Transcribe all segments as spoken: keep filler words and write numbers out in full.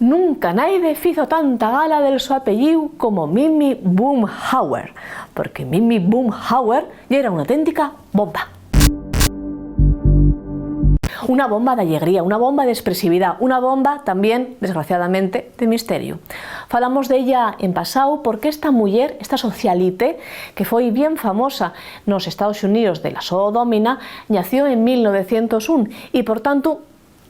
Nunca naide fizo tanta gala del so apellíu como Mimi Boomhauer, porque Mimi Boomhauer yera una auténtica bomba. Una bomba d'alegría, una bomba d'espresividá, una bomba tamién, desgraciadamente, de misteriu. Falamos d'ella en pasáu porque esta muyer, esta socialite, que foi bien famosa nos Estaos Xuníos de la so dómina, ñació en mil novecientos un y, por tantu,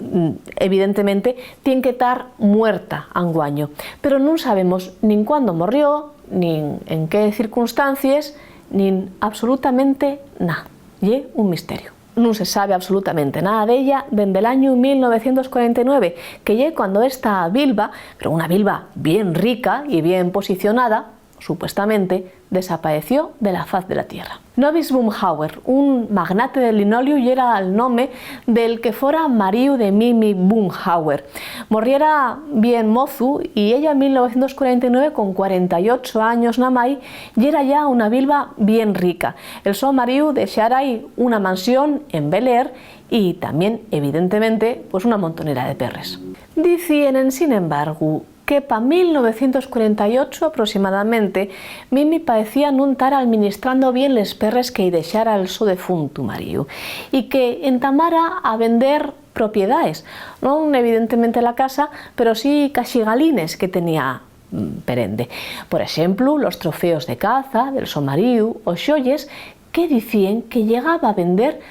mm, evidentemente, tien que tar muerta anguaño. Pero nun sabemos nin cuándo morrió, nin en qué circunstancies, nin absolutamente na. Ye un misteriu. Nun se sabe absolutamente nada d'ella dende l'añu mil novecientos cuarenta y nueve, que ye cuando esta bilba, pero una bilba bien rica y bien posicionada, supuestamente, desapaeció de la faz de la tierra. Nobis Boomhauer, un magnate del linoleu, yera'l nome del que fora maríu de Mimi Boomhauer. Morriera bien mozu y ella en mil novecientos cuarenta y nueve, con cuarenta y ocho años namái, yera ya una bilba bien rica. El so maríu dexara-y una mansión en Bel Air y tamién, evidentemente, pues, una montonera de perres. Dicíen, ensin embargu, que pa mil novecientos cuarenta y ocho aproximadamente, Mimi paecía nun tar alministrando bien les perres que-y dexara'l so defuntu maríu, y que entamara a vender propiedaes, non evidentemente la casa, pero sí caxigalines que tenía, mm, perende. Por exemplu, los trofeos de caza del so maríu, o xoyes que dicíen que llegaba a vender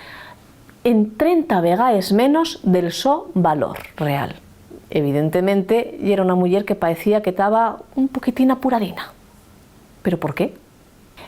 en trenta vegaes menos del so valor real. Evidentemente, yera una muyer que paecía que taba un poquitín apuradina. ¿Pero por qué?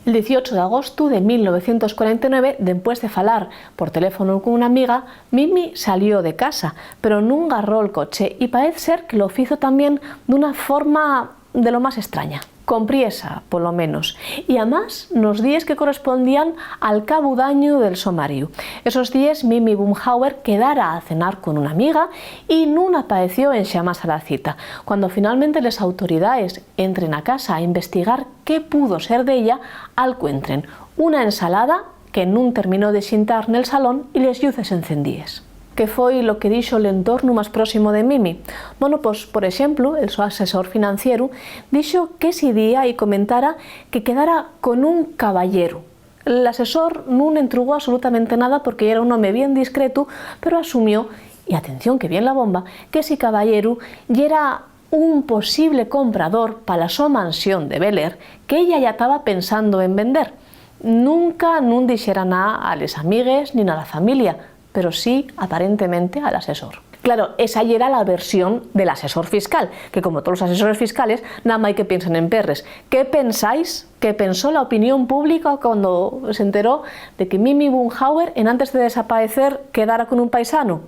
El dieciocho d'agostu de mil novecientos cuarenta y nueve, dempués de falar por teléfono con una amiga, Mimi salió de casa, pero nun garró'l coche, y paez ser que lo fizo tamién d'una forma de lo más estraña, con priesa, polo menos, y amás nos díes que correspondían al cabu d'añu del so maríu. Esos díes, Mimi Boomhauer quedara a cenar con una amiga y nun apaeció enxamás a la cita. Cuando finalmente les autoridaes entren a casa a investigar qué pudo ser d'ella, alcuentren una ensalada que nun terminó de xintar nel salón y les lluces encendíes. ¿Qué foi lo que dixo l'entornu más próximo de Mimi? Bueno, pos, por exemplu, el so asesor financieru dixo que esi día-y comentara que quedara con un cabayeru. L'asesor nun entrugó absolutamente nada porque yera un home bien discretu, pero asumió, y atención que vien la bomba, que esi cabayeru yera un posible comprador pa la so mansión de Bel Air que ella ya taba pensando en vender. Nunca nun dixera nada a les amigues nin a la familia, pero sí, aparentemente, al asesor. Claro, esa yera la versión del asesor fiscal, que, como tolos asesores fiscales, namái que piensen en perres. ¿Qué pensáis que pensó la opinión pública cuando s'enteró de que Mimi Boomhauer, enantes de desapaecer, quedara con un paisanu?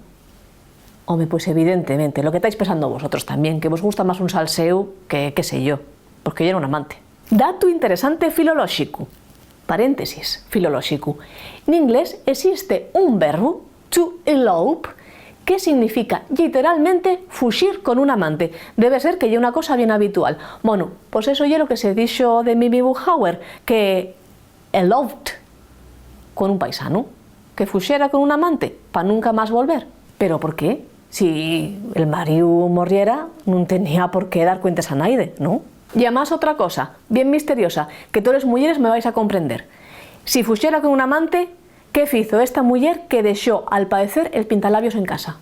Home, pues evidentemente, lo que tais pensando vosotros tamién, que vos gusta más un salséu que, qué sé yo, porque yera un amante. Datu interesante filolóxicu. Paréntesis filolóxicu. N'inglés existe un verbu, to elope, que significa lliteralmente fuxir con un amante. Debe ser que ye una cosa bien habitual. Monu, pos eso ye lo que se dixo de Mimi Boomhauer, que eloped con un paisanu, que fuxera con un amante pa nunca más volver. ¿Pero por qué? Si el maríu morriera, nun tenía por qué dar cuentes a naide, ¿no? Y amás otra cosa, bien misteriosa, que toles muyeres me vais a comprender. Si fuxera con un amante, ¿qué fizo esta muyer que dexó, al paecer, el pintalabios en casa?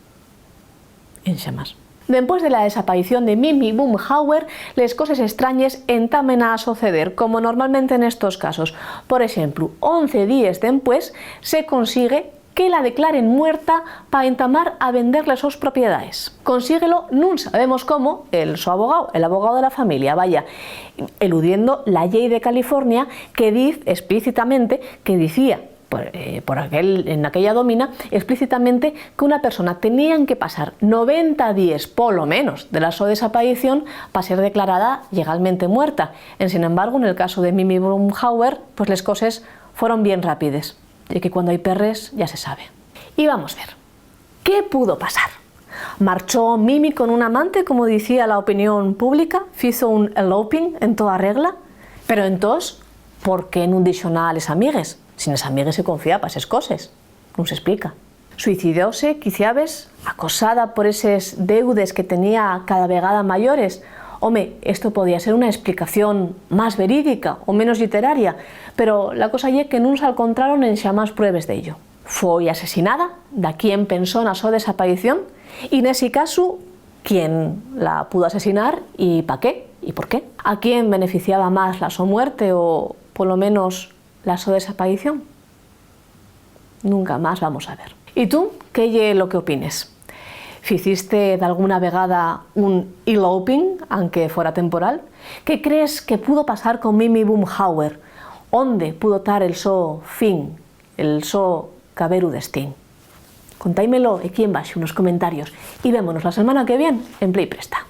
Enxamás. Dempués de la desapaición de Mimi Boomhauer, les coses estrañes entamen a soceder, como normalmente nestos casos. Por exemplu, once díes dempués, se consigue que la declaren muerta pa entamar a vender les sos propiedaes. Consíguelo, nun sabemos cómo, el so abogao, el abogao de la familia, vaya, eludiendo la llei de California que diz explícitamente, que dicía, por, eh, por aquel, en aquella dómina, explícitamente que una persona tenían que pasar noventa díes, polo menos, de la so desaparición pa ser declarada llegalmente muerta. Ensin embargu, nel casu de Mimi Boomhauer, pues les coses foron bien rápides. Ye que cuando hai perres, ya se sabe. Y vamos ver, ¿qué pudo pasar? ¿Marchó Mimi con un amante, como dicía la opinión pública? ¿Fizo un eloping en toa regla? Pero entós, ¿por qué nun dixo nada a les amigues? Si nes amigues se confía pa eses coses. Nun s'esplica. Suicidóse, quiciabes, acosada por eses deudes que tenía cada vegada mayores. Home, esto podía ser una esplicación más verídica o menos lliteraria, pero la cosa ye que nun s'alcontraron enxamás pruebes d'ello. Foi asesinada, daquién pensó na so desaparición, y nesi casu, ¿quién la pudo asesinar y pa qué y por qué? ¿A quién beneficiaba más la so muerte o, polo menos, la so desaparición? Nunca más vamos a ver. ¿Y tú, qué ye lo que opines? ¿Ficiste d'alguna vegada un eloping, anque fora temporal? ¿Qué crees que pudo pasar con Mimi Boomhauer? ¿Ónde pudo tar el so fin, el so caberu destín? Contáimelo equí embaxo nos comentarios y vémonos la semana que vien en Play Presta.